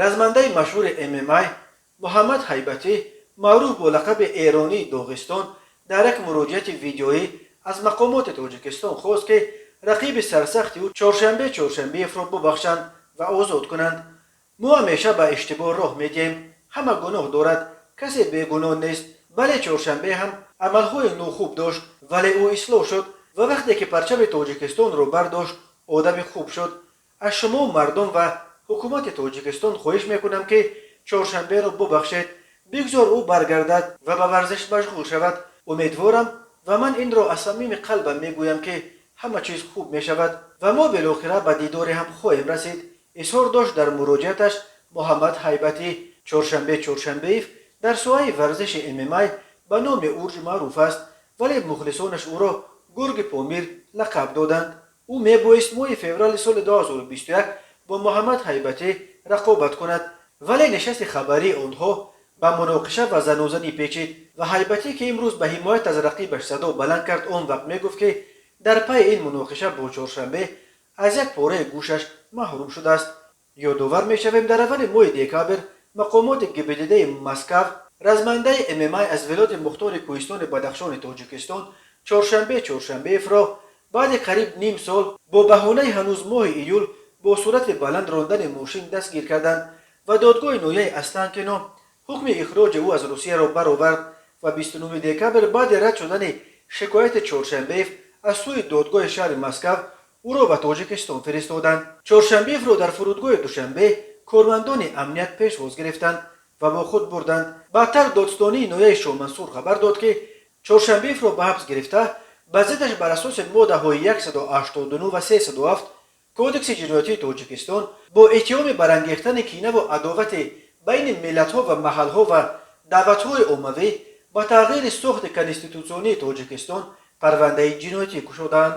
Размандаи машҳури ММА Муҳаммад Ҳайбатӣ, маъруф бо лақаби Эронии Доғистон, дар як муроҷиати видеоӣ аз мақомоти Тоҷикистон хост, ки рақиби сарсахти ӯ Чоршанбе Чоршанбеевро бубахшанд ва озод кунанд. Мо ҳамеша ба иштибоҳ роҳ медиҳем. Ҳама гуноҳ дорад, касе бегуноҳ нест. Бале, Чоршанбе ҳам амалҳои нохуб дошт, вале ӯ ислоҳ шуд ва вақте ки парчами Тоҷикистонро бардошт, одами хуб шуд. Аз шумо, мардум ва ҳукумати Тоҷикистон хоҳиш мекунам, ки Чоршанберо бубахшед, бигзор ӯ баргардад ва ба варзиш машғул шавад. Умедворам ва ман инро аз самими қалбам мегӯям, ки ҳама чиз хуб мешавад ва мо билохира ба дидори ҳам хоҳем расид, изҳор дошт дар муроҷиаташ Муҳаммад Ҳайбатӣ. Чоршанбе Чоршанбеев дар соҳаи варзиши ММА ба номи Урҷ маъруф аст, вале мухлисонаш ӯро Гурги Помир лақаб доданд. Ӯ мебоист моҳи феврали соли 2021 бо Муҳаммад Ҳайбатӣ рақобат кунад, вале нишасти хабарии онҳо ба муноқиша ва занозанӣ печид ва Ҳайбатӣ, ки имрӯз ба ҳимоят аз рақибаш садо баланд кард, он вақт мегуфт, ки дар пайи ин муноқиша бо Чоршанбе аз як пораи гӯшаш маҳрум шудааст. Ёдовар мешавем, дар аввали моҳи декабр мақомоти ГИБДДи Москав размандаи ММА аз вилояти мухтори кӯҳистони Бадахшони Тоҷикистон Чоршанбе Чоршанбеевро баъди қариб ним сол бо баҳонаи ҳанӯз моҳи июл бо суръати баланд рондани мошин дастгир карданд ва додгоҳи ноҳияи Останкино ҳукми ихроҷи ӯ аз Русияро баровард ва 29 декабр баъди рад шудани шикояти Чоршанбеев аз сӯи додгоҳи шаҳри Москав ӯро ба Тоҷикистон фиристоданд. Чоршанбеевро дар фурудгоҳи Душанбе кормандони амният пешвоз гирифтанд ва бо худ бурданд. Баъдтар додстонии ноҳияи Шомансур хабар дод, ки Чоршанбеевро ба ҳабс гирифта, ба зиддаш бар асоси моддаҳои 189 ва 307 Кодекси ҷиноятии Тоҷикистон бо иттиҳоми барангехтани кинаву адовати байни миллатҳо ва маҳалҳо ва даъватҳои оммавӣ ба тағйири сохти конститутсионии Тоҷикистон парвандаи ҷиноятӣ кушодаанд.